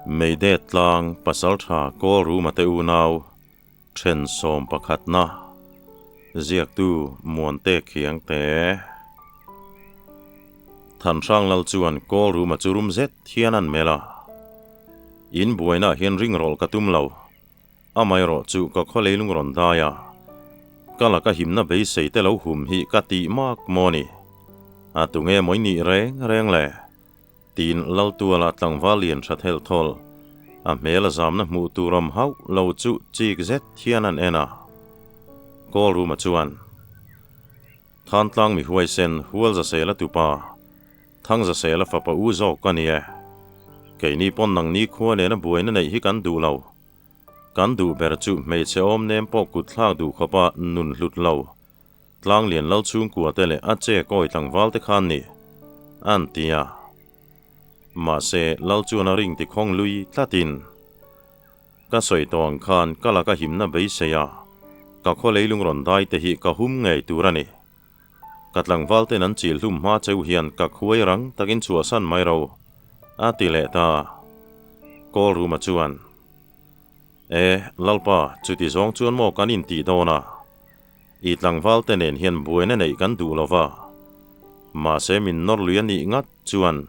Meidet tlang pasaltha Kawlruma te unau then 11na ziaktu Muante Khiangte. Thanhrang lal chuan Kawlruma chu rum zet hian an melh a, In buainaah hian ringrawlh ka tum lo. Amaherawh chu ka khaw leilung rawn dai a, ka laka himna beisei te lo hum hi ka tih mak maw ni? A tunge mawi nih reng reng le? Tiin Laltuala tlangval lian tha thelh thawl, a hmel a zamna hmuh tur awm hauh lo chu chik zet hian an en a. Kawlruma chuan, Thantlang mi huaisen Hualzasela tupa, Thangzasela fapa u zawk ka ni e. Keini pawn nangni khua nena buaina neih hi kan duh lo. Kan duh ber chu hmeichhe awm nem pawh kut thlak duh khawpa nun hlut lo. Tlanglian lal chhungkua te leh a che kawi tlangval te khan ni, an ti a. Mahse, lal chuan a ring ti khawng lui tlatin, Ka sawi tawh ang khan ka laka himna beisei a, ka khaw leilung rawn dai te hi ka hum ngei tur a ni. Ka tlangval ten an chil hlum hma cheu hian ka khuai rang takin chhuahsan mai ro, a ti leh ta. Kawlruma chuan, E, Lalpa, chuti zawng chuan maw kan intih dawn a? I tlangval te nen hian buaina neih kan duh lo va. Mahse min nawr lui a nih ngat chuan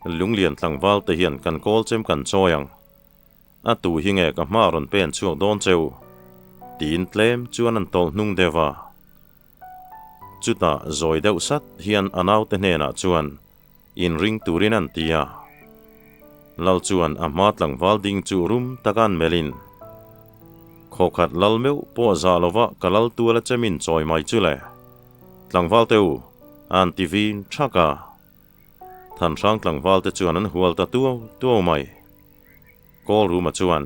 Lunglian tlangval te hian kan kawl chem kan chawi ang. A tu hi nge ka hma rawn pen chhuak dawn cheu? Tiin tlem chuan an tawlh hnung deuh a. Chutah zawi deuh sat hian a naute hnenah chuan inring turin an ti a. Lal chuan a hma tlangval ding chu rum taka an melhin, Khawkhat lal meuh pawh zah lova ka lal tual a chemin chawi mai chu le. Tlangval te u, an ti vin thak a. Thanhrang tlangval te chuan an hual ta tuau tuau mai. Kawlruma chuan,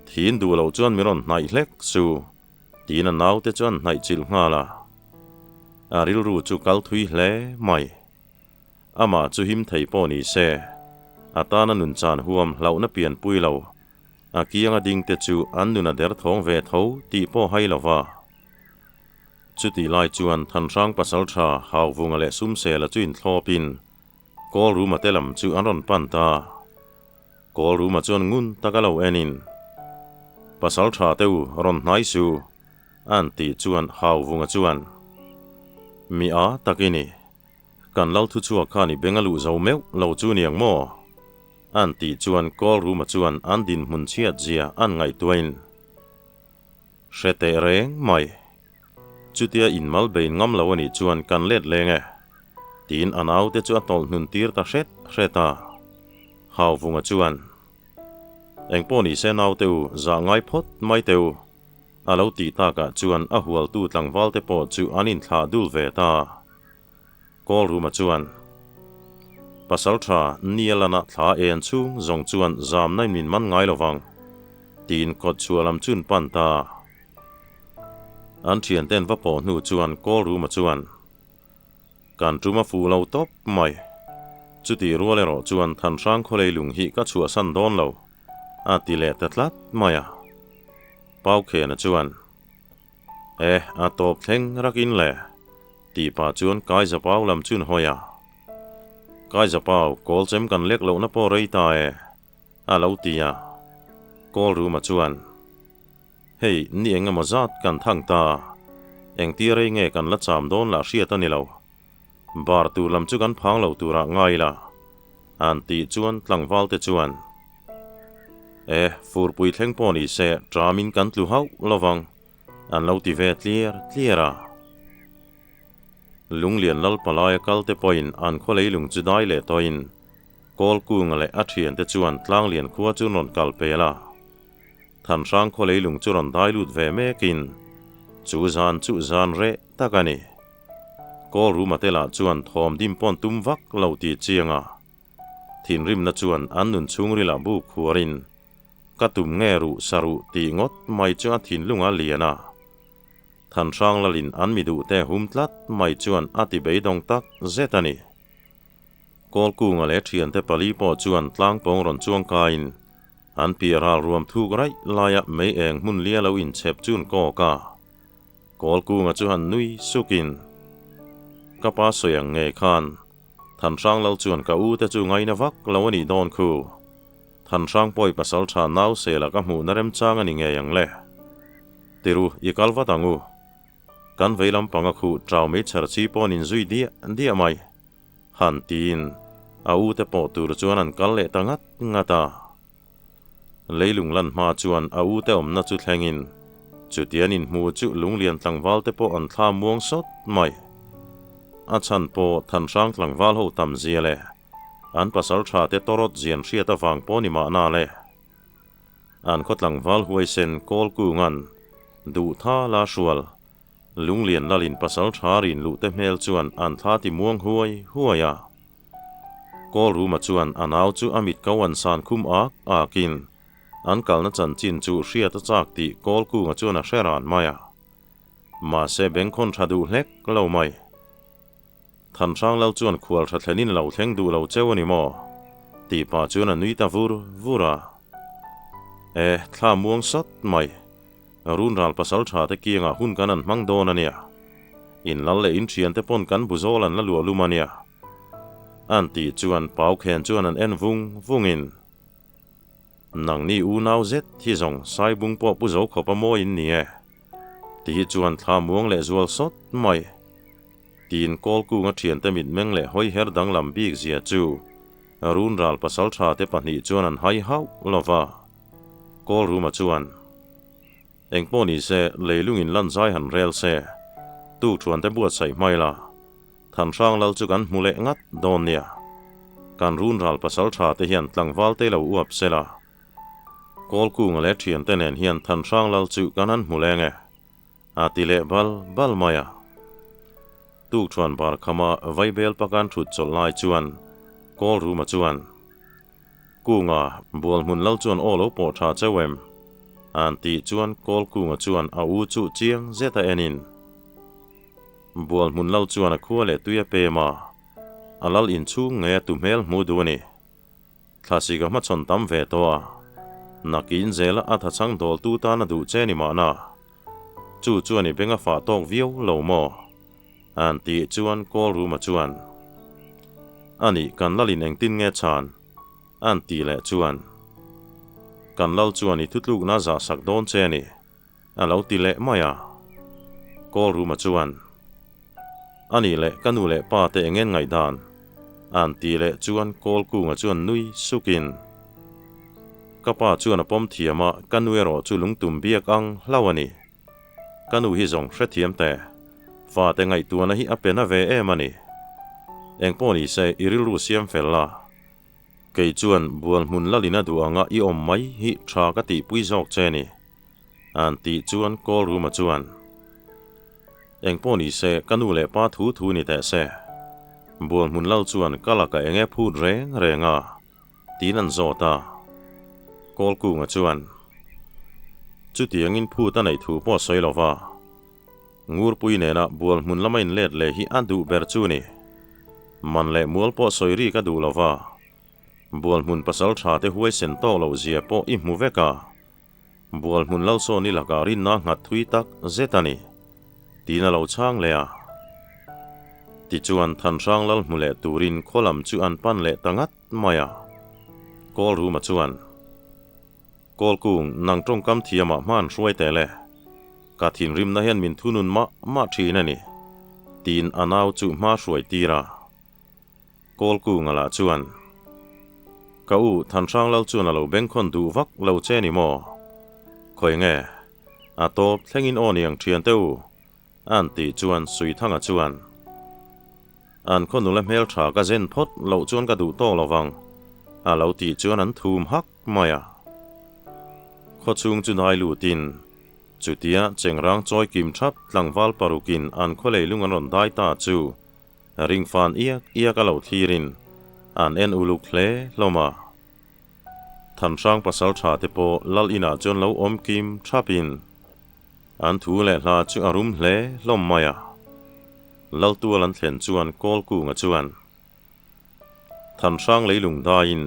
Thin duh loh chuan mi rawn hnaih hlek su. Tiin a naute chu an hnaih chilh nghal a, a rilru chu kal thui hle mai. Amah chu him thei pawh ni se, a tana nun chan huam hlauhna pianpui lo, a kianga dingte chu an nun a derthawng ve tho tih pawh hai lo va. Chutih lai chuan Thanhrang pasaltha Hauvunga leh Sumsela chu inthlawpin Kawlruma te lam chu an rawn pan ta. Kawlruma chuan ngun tak a lo enin, Pasal tha te u, rawn hnai su, an tih chuan Hauvunga chuan, Mi a tak i ni. Kan lal thuchhuak khan i beng a luh zo meuh lo chu niang maw? An tih chuan Kawlruma chuan an dinhmun chhiat zia an ngaihtuahin, Hre teh reng mai. Chutia inmal bein ngam lo a nih chuan kan let leng e, tiin a naute chu a tawlh hnun tir ta hret hret a. Hauvunga chuan, Engpawh ni se naute u, zah ngai phawt mai teh u, a lo tih takah chuan a hualtu tlangvalte pawh chu an inthlah dul ve ta. Kawlruma chuan, Pasaltha Nialana thla en chhung zawng chuan zamna in min man ngai lo vang, tiin kawtchhuah lam chun pan ta. An thianten va pawh hnu chuan Kawlruma chuan, Kan tum a fuh lo tawp mai. Chutih rual erawh chuan Thanhrang khawlei lung hi ka chhuahsan dawn lo, a ti leh ta tlat mai a. Paukhena chuan, E, a tawp thleng rakin le, tih pah chuan Kaizapau lam chun hawi a. Kaizapau, kawl chem kan lek lohna pawh rei ta e, a lo ti a. Kawlruma chuan, Hei, ni eng emaw zat kan thang ta, engtia rei nge kan la cham dawn lah hriat a ni lo. Bar tur lam chu kan phang lo turah ngai ila, an tih chuan tlangval te chuan, E, furpui thleng pawh ni se ṭamin kan tlu hauh lovang, an lo ti ve tliar tliar a. Lunglian lal palaia kal te pawhin an khaw leilung chu dai leh tawhin Kawlkunga leh a ṭhiante chuan Tlanglian khua chu rawn kal pel a. Thanhrang khaw leilung chu rawn dai lut ve mekin chu zan chu zan reh tak a ni. Kawlruma te lah chuan thawm dim pawn tum vak lo ti chiang a. Thinrimna chuan an nun chhungrilah buk khuarin, Ka tum nge ruh sa ruh tih ngawt mai chu a thinlung a lian a. Thanhrang lalin an mi duhte hum tlat mai chuan a ti beidawng tak zet a ni. Kawlkunga leh thiante pali pawh chuan tlangpawng rawn chuang kaiin an piah ral ruam thuk raih laia mei eng hmun lia lo inchhep chun kawk a. Kawlkunga chu han nui sukin, Ka pa sawi ang nge khan, Thanhrang lal chuan ka u te chu ngaina vak lo a nih dawn khu. Thanhrang pawi pasaltha nau sela ka hmuhna remchang a ni ngei ang le. Tiru, i kal vat ang u. Kan vei lampang a khuh ṭau mai chher chi paw'n inzui diah diah mai. Han tiin a u te pawh tur chuan an kal leh ta ngat ngat a. Leilung lan hma chuan a u te awmna chu thlengin chutian inhmu chu lunglian tlangval te pawh an thla muang sawt mai. A chhan pawh Thanhrang tlangval ho tam zia leh an pasal tha te tawrawt zian hriat avang pawh ni mahna le. An khaw tlangval huaisen kawl kungan duh tha la hrual Lunglian lalin pasal tha rin luh te hmel chuan an thla ti muang huai huai a. Kawl ruma chuan a nau chu a mit ko an san khum ak akin an kalna chanchin chu hriat a chak tih kawl kunga chuan a hre ran mai a. Mahse bengkhawn tha duh hlek lo mai. Thanhrang lal chuan khual tha thlenin lo thleng duh lo cheu a ni maw? tih pah chuan a nui ta vur vur a. E, thla muang sat mai. Run ral pasal tha te kiangah hun kan an hmang dawn a nia. In lal leh in thian te pawn kan bu zawl an la luah lum a nia. An tih chuan pau khen chuan an en vung vungin. Nangni unau zet hi zawng Saibung pawh pu zo khawp a mawi in ni e. Ti hi chuan thla muang leh zual sawt mai. Tiin Kawlkunga thiante mitmeng leh hawi her danglam bik zia chu Run ral pasal tha te pahnih chuan an hai hauh lo va. Kawlruma chuan, Engpawh ni se, leilungin lan zai han rel se, tukthuante buatsaih hmai la, Thanhrang lal chu kan hmu leh ngat dawn nia. Kan Run ral pasal tha te hian tlangval te lo uap se la. Kawlkunga leh thiante nen hian Thanhrang lal chu kan han hmu leng e. A ti leh bal bal mai a. Tukṭhuan bar khama vaibel pakan ṭhut chawlh lai chuan Kawl Ruma chuan, Kunga, bual hmun lal chuan aw lo pawh ṭha cheu em? A'n tih chuan Kawl Kunga chuan a u chu chiang zet a enin, Bual hmun lal chuan a khua leh tui a pem a, a lal inchhung ngei a tu hmel hmu duh a ni. Thlasik a hmachhawn tam ve tawh a, nakin zela a thachhang dawltu tan a duh che ni mahna, chu chuan i beng a fah tawk viau lo maw? An tih chuan Kawl Ruma chuan, A nih, kan lalin engtin nge chhan? An tih leh chuan, Kan lal chuan i thutlukna a zahsak dawn che a ni, a lo ti leh mai a. Kawl Ruma chuan, A nih leh ka nu leh pa te engen ngaihdan? An ti leh chuan Kawl Kunga chuan nui sukin, Ka pa chuan a pawm thiam a, ka nu erawh chu lungtum biak ang hlau a ni. Ka nu hi zawng hrethiam teh. Fate ngaihtuahna hi a pe na ve em a ni. Engpawh ni se i rilru siam fel la. Kei chuan bual hmun lalin a duh anga i awm mai hi tha ka tihpui zawk che ni. An tih chuan Kawl Ruma chuan, Engpawh ni se ka nu leh pa thu thu ni teh se. Bual hmun lal chuan ka lakah eng e phut reng reng a? Tiin an zawt a. Kawl Kunga chuan, Chutiangin phut a neih thu pawh a sawi lo va. Ngurpui nena bual hmun lama inlet leh hi a duh ber chu ni. Man leh mual pawh sawi rik a duh lo va. Bual hmun pasal tha te huaisen tawk loh zia pawh i hmu vek a. Bual hmun lalsawn i lakah rinna nghat thui tak zet a ni, tiin a lo chhang leh a. Tichuan Thanhrang lal hmu leh turin khaw lam chu an pan leh ta ngat mai a. Kawl Ruma chuan, Kawlkung, nang tawngkam thiamah hma an hruai teh le. Ka thinrimna hian min thunun mah mah thin a ni, tiin a nau chu hma hruai tir a. Kawlkunga lah chuan, Ka u, Thanhrang lal chuan a lo bengkhawn duh vak lo che ni maw? Khawi nge? A tawp thlengin aw niang thian te u, a'n tih chuan Suithanga chuan, An khaw nula hmeltha ka zen phawt loh chuan ka duh tawk lo vang, a lo tih chuan an thum hak mai a. Khaw chhung chu dai lutin, chutia chengrang chawi kim thap tlangval parukin an khaw leilung an rawn dai ta chu, Ringfan iak iak a lo thlirin an en uluk hle hlawm a. Thanhrang pasal tha te pawh lal inah chuan lo awm kim thapin an thu leh hla chu a rum hle hlawm mai a. Lal tual an thlen chuan Kawlkunga chuan Thanhrang leilung daiin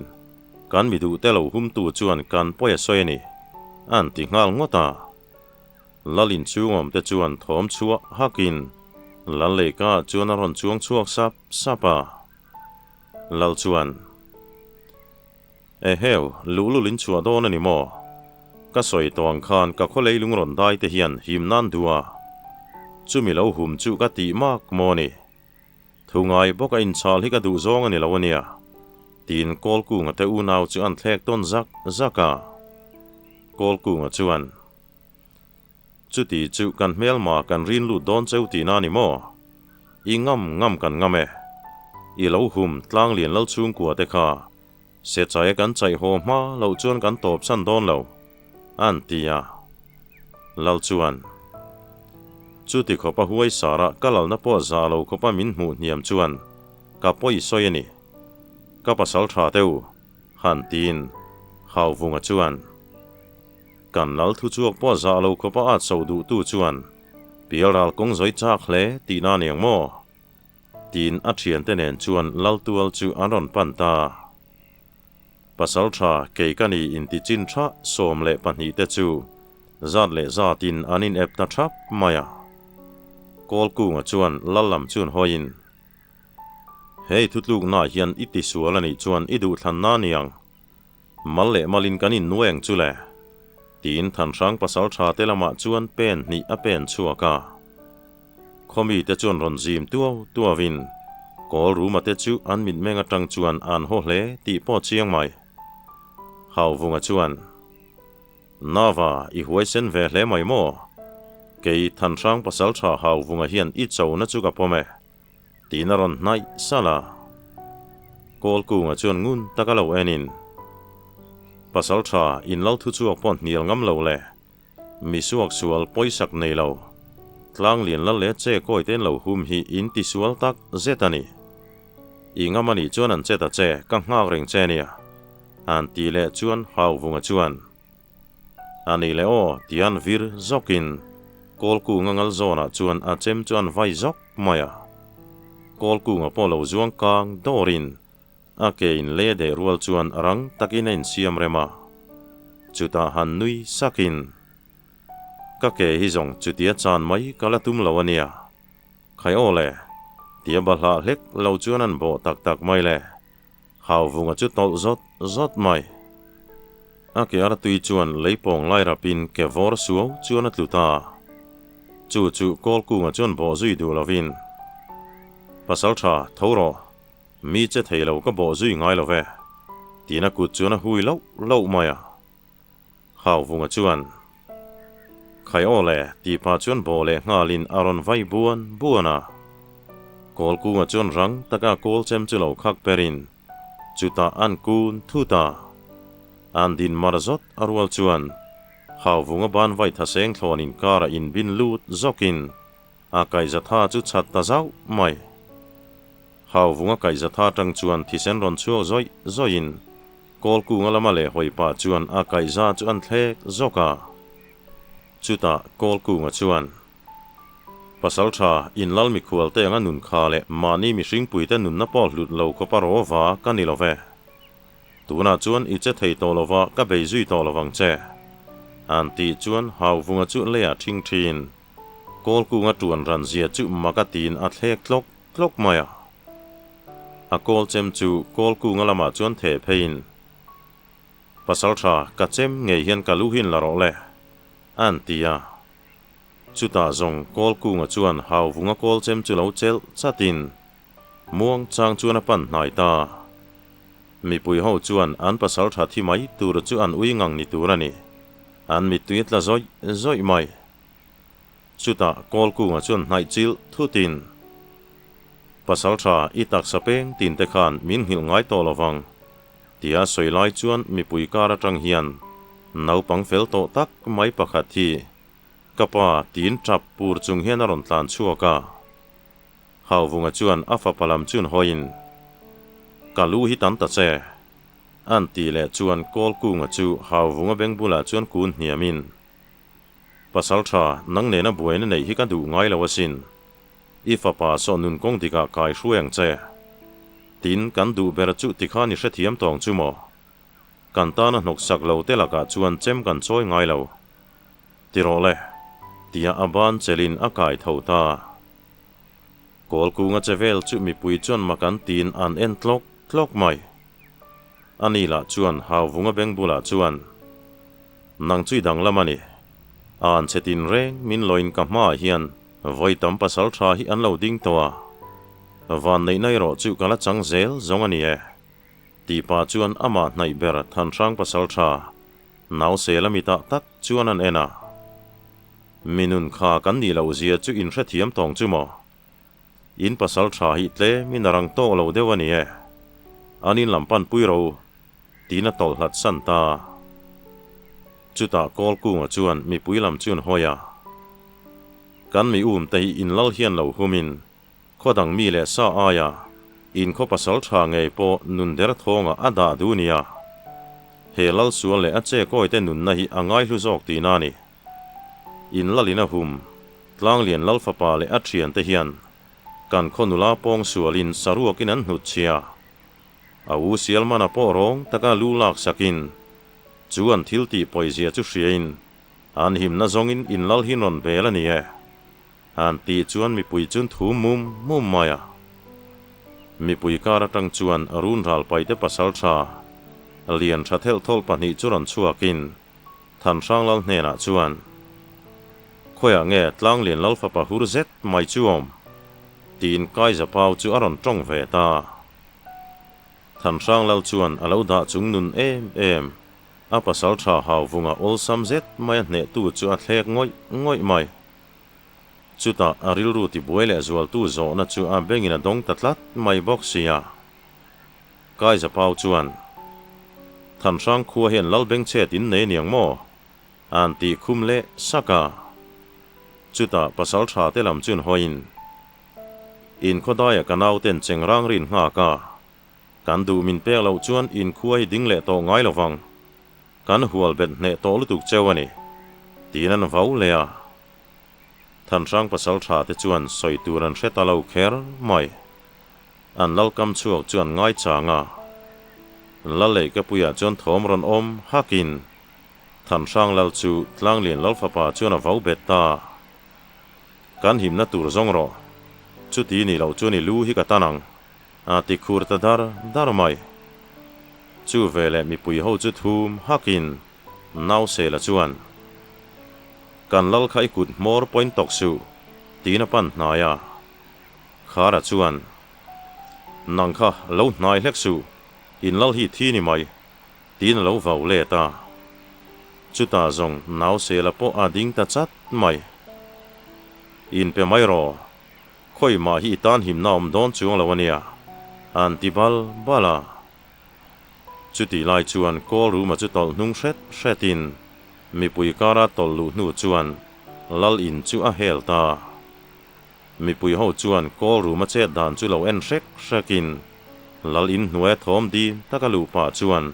kan mi duhte lo humtu chuan kan pawi a sawi a ni an ti nghal ngawt a. Lal inchhungawm te chuan thawm chhuah hakin Lal leika chuan a rawn chuang chhuak sap sap a. Lal chuan, Eheu, luhlul in chhuah dawn a ni maw? Ka sawi tawh ang khan ka khaw leilung rawn dai te hian him nan duh a, chumi lo hum chu ka tih mak maw ni? Thu ngai bawk a inchhal hi ka duh zawng a ni lo a nia, tiin Kawlkunga te unau chu an thlek tawn zak zak a. Kawlkunga chuan, Chuti chu kan hmelma kan rin lut dawn cheu tihna a ni maw? I ngam ngam kan ngam e. I lo hum tlanglian lal chhungkua te kha Se chaia kan chaih haw hma loh chuan kan tawp san dawn lo, an ti a. Lal chuan, Chuti khawpa huai sarah ka lalna pawh za lo khawpa min hmuh hniam chuan ka pawi sawi a ni. Ka pasal tha teh u, han tiin Hauvunga chuan, Kan lal thuchhuak pawh za lo khawpa at so duhtu chuan pialral kawng zawi chak hle tihna a ni ang maw? Tiin a thiante nen chuan Laltual chu an rawn pan ta. Pasal tha kei ka ni inti chin tha 12 te chu zat leh zatin an in ep ta thap mai a. Kawlkunga chuan Lal lam chun hawiin, Hei thutluknaah hian i tisual a nih chuan i duhthlanna a ni ang. Mal leh malin kan innuai ang chu le, tiin Thanhrang pasal tha te lamah chuan pen hnih a pen chhuak a. Khawmi te chuan rawn zim tuau tuauin kawl ruma te chu an mitmeng atang chuan an haw hle tih pawh chiang mai. Hauvunga chuan, Nava, i huaisen ve hle mai maw? Kei Thanhrang pasaltha Hauvunga hian i chona chu ka pawm e, tiin a rawn hnaih salh a. Kawlkunga chuan ngun taka lo enin, Pasaltha, in lo thu chhuak pawh hnial ngam lo le, Mi suaksual pawisak nei lo, tlanglian lal leh che kawi te lo hum hi in ti sual tak zet a ni. I ngam a nih chuan an che ta che, ka nghak reng che nia. An ti leh chuan Hauvunga chuan, A nih leh aw, tian vir zawkin Kawlkunga ngal zawnah chuan a chem chu an vai zawk mai a. Kawlkunga pawh lo zuang kang dawrin A ke in lei a deh rual chuan rang takin a insiam rem a, chutah han nui sakin, Ka ke hi zawng chutia chan mai ka la tum lo a nia, khai aw le, tia bahlah hlek lo chuan an bawh tak tak mai le, Hauvunga chu tawlh zawt zawt mai. A ke ar tui chuan leipawng lai rapin ke vawr suau chuan a tlu ta. Chu chu Kawlkunga chuan bawh zui duh lovin, Pasaltha, tho rawh, Mi che thei lo ka bawh zui ngai lo ve, tiin a kut chuan a hui loh loh mai a. Hauvunga chuan, Khai aw le, tih pah chuan bawh leh nghalin a rawn vai buan buan a. Kawlkunga chuan rang taka kawl chem chu lo khak perin chutah an kun thut a. An din mar zawt a rual chuan Hauvunga ban vai thaseng thlawn inkara inbin lut zawkin A kaihzatha chu chhat ta zauh mai. Hauvunga kaihzatha atang chuan thisen rawn chhuak zawih zawihin Kawlkunga lama leh hawi pah chuan a kaihza chu an thlek zawk a. Chutah Kawlkunga chuan, Pasaltha, in lal mikhual te anga nun kha leh mahni mihringpuite nunna pawh hlut lo khawpa rawva ka ni lo ve. Tunah chuan i che thei tawh lova ka bei zui tawh lovang che. An tih chuan Hauvunga chu leiah ṭhing ṭhin. Kawlkunga ṭuan ran zia chu mak a tiin a thlek tlawk tlawk mai a. A kawl chem chu Kawlkunga lamah chuan theh pheiin, Pasalṭha, ka chem ngei hian ka lu hin la rawh le, an ti a. Chutah zawng Kawlkunga chuan Hauvunga kawl chem chu lo chelh chatin muang chang chuan a pan hnai ta. Mipui ho chuan an pasalṭha thi mai tur chu an ui ngang ni tur a ni. An mittui a tla zawih zawih mai. Chutah Kawlkunga chuan hnaih chilh thutin, Pasalṭha, i taksa peng tin te khan min nghilh ngai tawh lo vang, tia sawi lai chuan mipui kar aṭang hian naupang fel tawh tak mai pakhat hi ka pa tiin ṭap pur chung hian a rawn tlan chhuak a. Hauvunga chuan a fapa lam chun hawiin, Ka lu hi tam ta che, an tih leh chuan Kawlkunga chu Hauvunga beng bulah chuan kun hniamin, Pasalṭha, nang nena buaina neih hi ka duh ngai lo asin. I fapa saw nun kawng dikah kai hruai ang che. Tin, kan duh ber chu tikhan i hrethiam tawng chu maw? Kan tana hnawksak lo te lakah chuan chem kan chawi ngai lo. Ti rawh le, tia a ban chelin a kai tho ta. Kawlkunga che vel chu mipui chuan mak an tiin an en tlawk tlawk mai. Ani lah chuan Hauvunga beng bulah chuan, Nang chu i danglam a ni. A an che tin reng min loin ka hmaah hian vawi tam pasal tha hi an lo ding tawh a. Vanneihna erawh chu ka la chang zel zawng a ni e. Tih pah chuan amah hnaih ber Thanhrang pasal tha Nausel a mitah tak chuan an en a. Mi nun kha kan nih loh zia chu in hrethiam tawng chu maw? In pasal tha hi tlem in a rang tawk lo deuh a ni e. An in lam pan pui ro tiin a tawlh hlat san ta. Chutah Kawlkunga chuan mipui lam chu an hawi a. Kan mi um te hi in lal hian lo hum in khaw dang mi leh sa aia in khaw pasal tha ngei pawh nun der thawngah a dah duh nia. He lal sual leh a che kawi te nunna hi a ngaihlu zawk tihna a ni. In lalin a hum, Tlanglian lal fapa leh a thiante hian kan khaw nula pawng sualin saruakin an hnut chhia. A u Sialmana pawh rawng taka lu lak sakin chu an thil tih pawizia chu hriain an himna zawngin in lal hi rawn bel a ni e. An tih chuan mipui chun thu mum mum mai a. Mipui kar atang chuan run ral paite pasal tha lian tha thelh thawlh pahnih chu rawn chhuakin Thanhrang lal hnenah chuan, Khawiah nge Tlanglian lal fapa hur zet mai chu awm? tiin Kaiza Pau chu a rawn tawng ve ta. Thanhrang lal chuan a lo dah chung nun em em, a pasal tha Hauvunga awlsam zet mai a hnehtu chu a thlek ngawih ngawih mai. Chutah a rilru tibuai leh zualtu zawhna chu a bengin a dawng ta tlat mai bawk sia. Kaiza Pau chuan, Thanhrang khua hian lal bengchhet in nei aniang maw? An tih khum leh sak a. Chutah pasal tha te lam chun hawiin, Inkhawdaia ka nauten chengrang rin nghak a, kan duh min pek loh chuan inkhua hi ding leh tawh ngai lo vang. Kan hual bet hneh tawh lutuk cheu a ni, tiin an vau leh a. Thanhrang pasal tha te chuan sawi tur an hre ta lo kher mai. An lal kam chhuak chu an ngai chang a. Lal Leihkapuiah chuan thawm rawn awm hakin Thanhrang lal chu Tlanglian lal fapa chuan a vau bet ta. Kan himna tur zawng rawh. Chuti nih loh chuan i lu hi ka tan ang, a ti khur ta dar dar mai. Chu veleh mipui ho chu thum hakin Nausela chuan, Kan lal kha i kut hmawr pawhin tawk suh, tiin a pan hnai a. Khara chuan, Nang kha lo hnai hlek suh, in lal hi thi ni mai, tiin a lo vau let a. Chutah zawng Nausela pawh a ding ta chat mai. In pe mai rawh, khawi mah hi i tan himna awm dawn chuang lo a nia, an ti bal bal a. Chutih lai chuan Kawl Ruma chu tawlh hnung hret hretin mipui kara tawlh luh hnu chuan lal in chu a hel ta. Mipui ho chuan Kawl Ruma chet dan chu lo en hrek hrekin Lal in hnuaia thawm dim taka luh pah chuan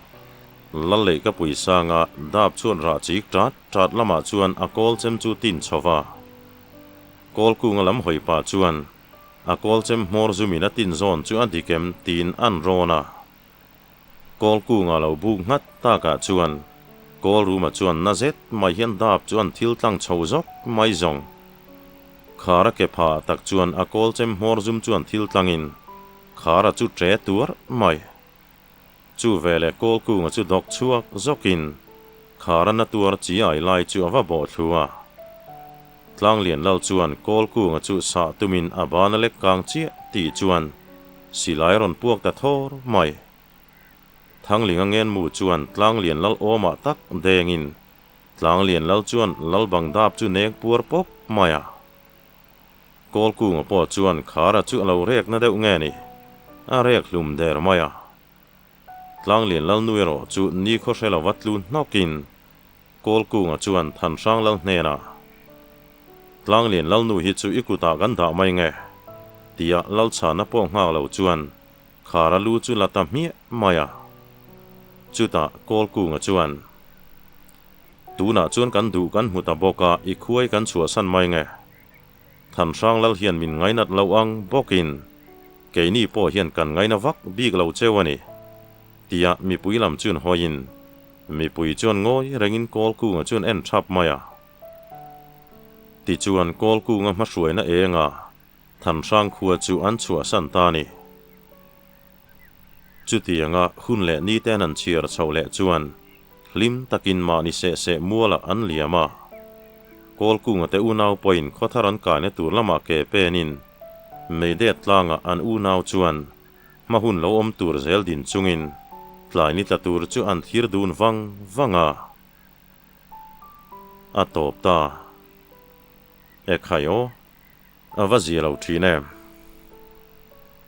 Lal Leihkapui sanga dap chuan rah chik ṭat ṭat lamah chuan a kawl chem chu tin chho va. Kawl kunga lam hawi pah chuan a kawl chem hmawr zumin a tin zawn chu a dik em tiin an rawn a. Kawl kunga lo buk nghat takah chuan Kawl Ruma chuan na zet mai hian dap chu an thil tlang chho zawk mai zawng. Khara ke phah tak chuan a kawl chem hmawr zum chuan thil tlangin Khara chu ṭe tuar mai. Chu veleh Kawl kunga chu dawk chhuak zawkin Khara na tuar chi ai lai chu a va bawh thlu a. Tlanglian lal chuan Kawl kunga chu sah tumin a ban a lek kang chiah tih chuan silai a rawn puak ta thawr mai. Thanglinga ngenmu chuan Tlanglian lal awmah tak dengin Tlanglian lal chuan lal bang dap chu nek puar pawp mai a. Kawl kunga pawh chuan Khara chu a lo rekna deuh nge ni, a rek hlum der mai a. Tlanglian lal nu erawh chu nikhaw hre lova tlu hnawkin Kawl kunga chuan Thanhrang lal hnenah, Tlanglian lal nu hi chu i kutah kan dah mai nge? tia lal chhana pawh nghak lo chuan Khara lu chu la ta hmiah mai a. Chutah Kawl kunga chuan, Tunah chuan kan duh kan hmu ta bawk a, i khuai kan chhuahsan mai nge? Thanhrang lal hian min ngainat lo ang bawkin keini pawh hian kan ngaina vak bik lo cheu a ni, tia mipui lam chun hawiin mipui chuan ngawi rengin Kawl kunga chuan en thap mai a. Tichuan Kawl kunga hmahruaina enga Thanhrang khua chu an chhuahsan ta a ni. Chutianga hun leh niten an chhiar chhoh leh chuan hlim takin mahni seh seh mualah an liam a. Kawlkunga te unau pawhin khawthar an kaina tur lamah ke penin Meidet tlangah an unau chuan hma hun lo awm tur zel din chungin tlai ni tla tur chu an thlir dun vang vang a. A tawp ta. Ekhai aw. A va zia lo thin em.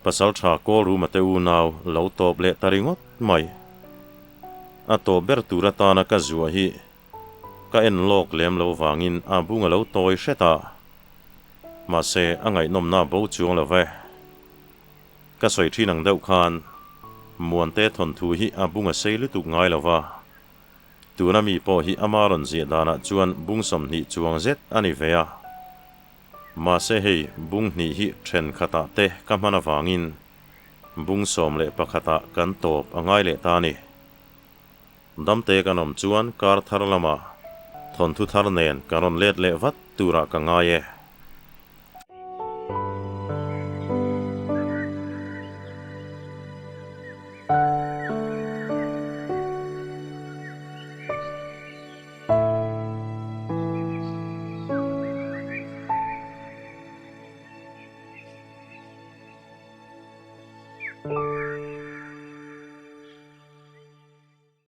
Pasal tha kawl ruma te unau lo tawp leh ta ringawt mai. A tawp ber tur atana ka zuah hi ka en lawk lem lo vangin a bung a lo tawi hret a. Mahse a ngaihnawmna bo chuang lo ve. Ka sawi thin ang deuh khan Muante thawnthu hi a bung a sei lutuk ngai lo va. Tuna mi pawh hi ama rawn ziah danah chuan bung 20 chuang zet a ni ve a. Mahse hei bung hnih hi thenkhatah te ka hman avangin bung 11 ah kan tawp a ngai leh ta a ni. Damte kan awm chuan kar thar lamah thawnthu thar nen ka rawn let leh vat turah ka ngai e.